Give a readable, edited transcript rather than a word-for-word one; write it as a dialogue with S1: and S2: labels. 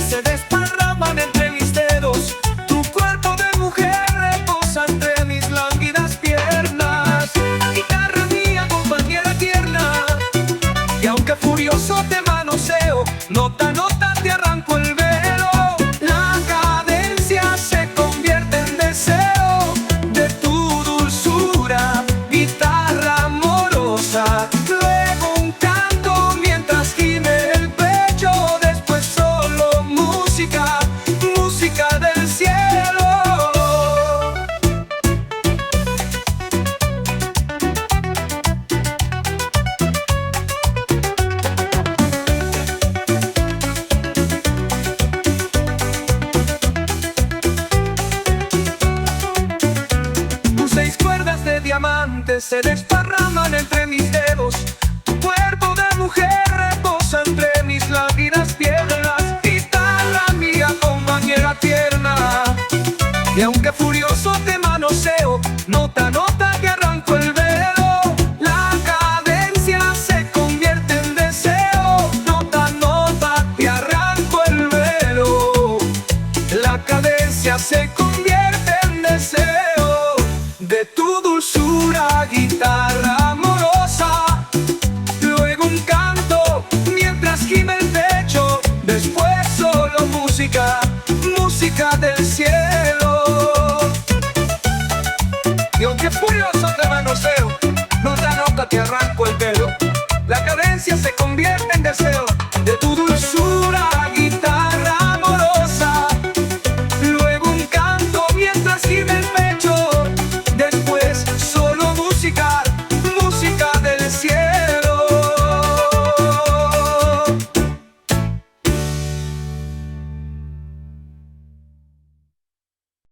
S1: se desparraman entre mis dedos. Tu cuerpo de mujer reposa entre mis lánguidas piernas. Guitarra mía, compañera tierna, y aunque furioso te manoseo, nota, nota, te arranco el velo. La cadencia se convierte en deseo de tu dulzura, guitarra amorosa. Luego un canto mientras gime el pecho, después solo música, música del cielo. Tus seis cuerdas de diamantes se desparraman entre mis dedos. Tu cuerpo de mujer reposa entre mis lánguidas piernas. Guitarra mía, compañera tierna. Y aunque furioso te manoseo, nota, nota que arranco el velo. La cadencia se convierte en deseo. Nota, nota, te arranco el velo. La cadencia se convierte en deseo de tu dulzura, guitarra amorosa. Luego un canto mientras gime el pecho. Después solo música, música del cielo. Y aunque furioso te manoseo, nota, nota, te arranco.